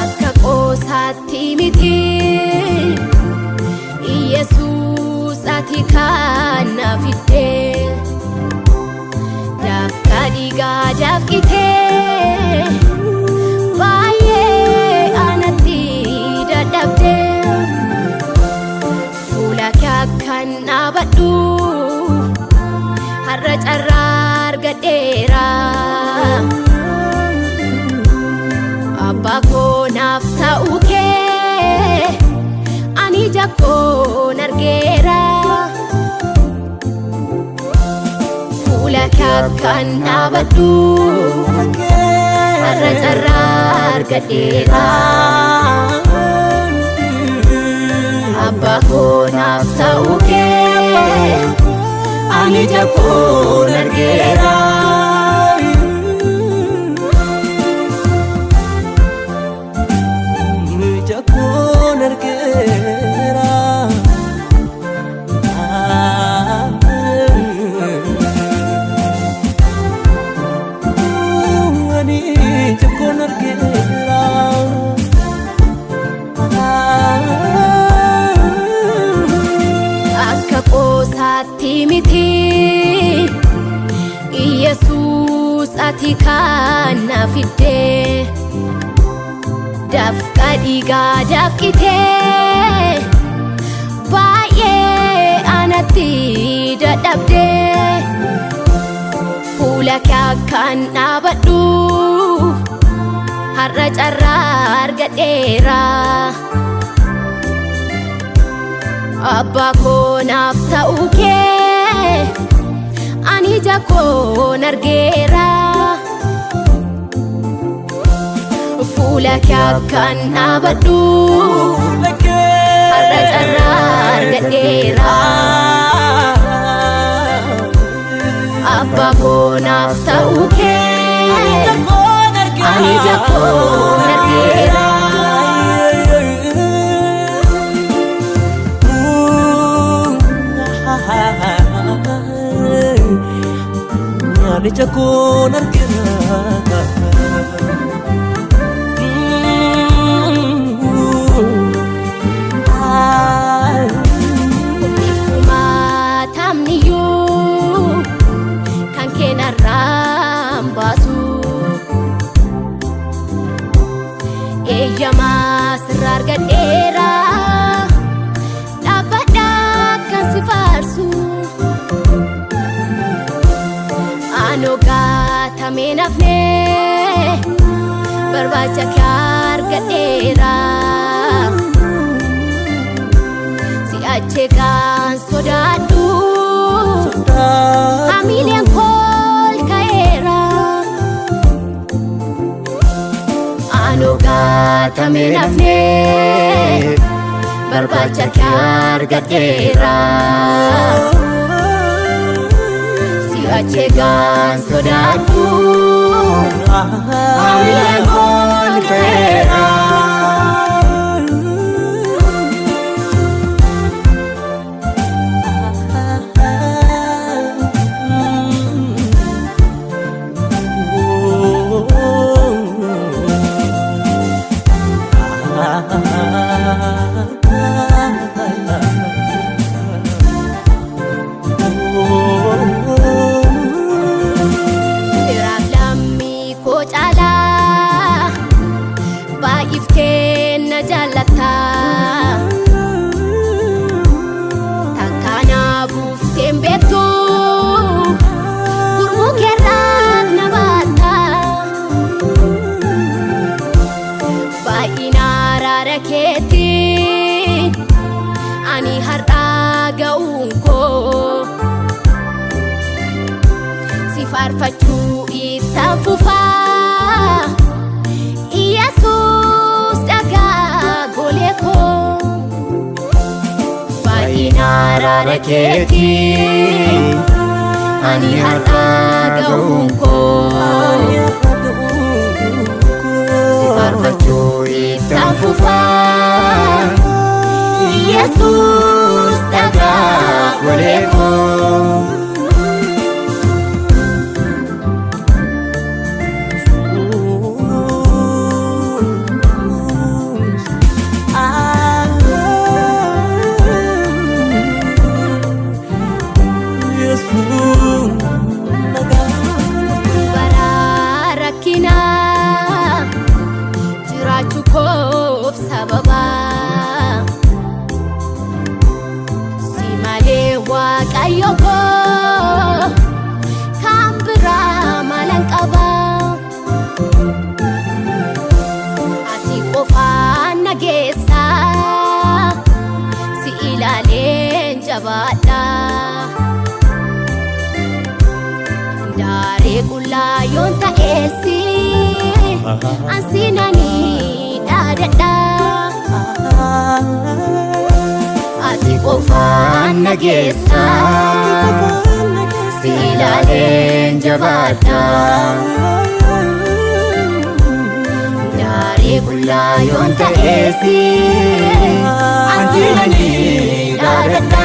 Akka qoosaatti miti Yesuus ati kan na fidde Dafqa dhiigaa dafqitee baay'ee anatti dadhabde Fuula kee akkan dhaabadhu har'a carraa argadheera. Abbaa koo naaf ta'uu kee ani ija koon argeera. Fuula kee akkan dhaabadhu har'a carraa argadheera. Abbaa koo naaf ta'uu kee ani ija koon argeera. Ija koon argeera. Ani ija koon argeera. Akka qoosaatti miti Yesuus ati kan na fidde Dafqa dhiigaa dafqitee baay'ee anatti dadhabde Fuula kee akkan dhaabadhu har'a carraa argadheera. Abbaa koo naaf ta'uu kee ani ija koon argeera. Fuula kee akkan dhaabadhu har'a carraa argadheera. Abbaa koo naaf ta'uu kee ani ija koon argeera. Ani ija koon argeera. Ifuma taamniyyuu kan keenarraan baasu Eeyyamaa sirra argadheera dhaabbadhaa kan si faarsu Anoo gaatamee nafne barbaacha kee argadheera. Si'achi kan sodaadhu hamileen kol ka'eera. Anoo gaatamee nafne barbaacha kee argadheera. Si'achi kan sodaadhu hamileen kol ka'eera. Firaaf lammii koo caalaa baay'iftee na jaallatta. Takka na buuftee hin beektu gurmuu keerraa na baatta. Baay'ina araara keetiin ani har'aa ga'uun koo. Si faarfachuu ittaan fufaa Yesuus araara keetii ani har'aa ga'uun koo si faarfachuu ittan fufaa Yesuus dhagaa golee koo. Bara rakkinaa jiraachuu koof sababa si malee waaqayyo koo kan biraa maalan qaba ati qofaan na geessa si ilaaleen jabaadha. Daaree qullaa yoon ta'eessi ansinanii dhaadadha. Ati qofaan na geessa si ilaaleen jabaadha. Daaree qullaa yoon ta'eessi ansinanii dhaadadha.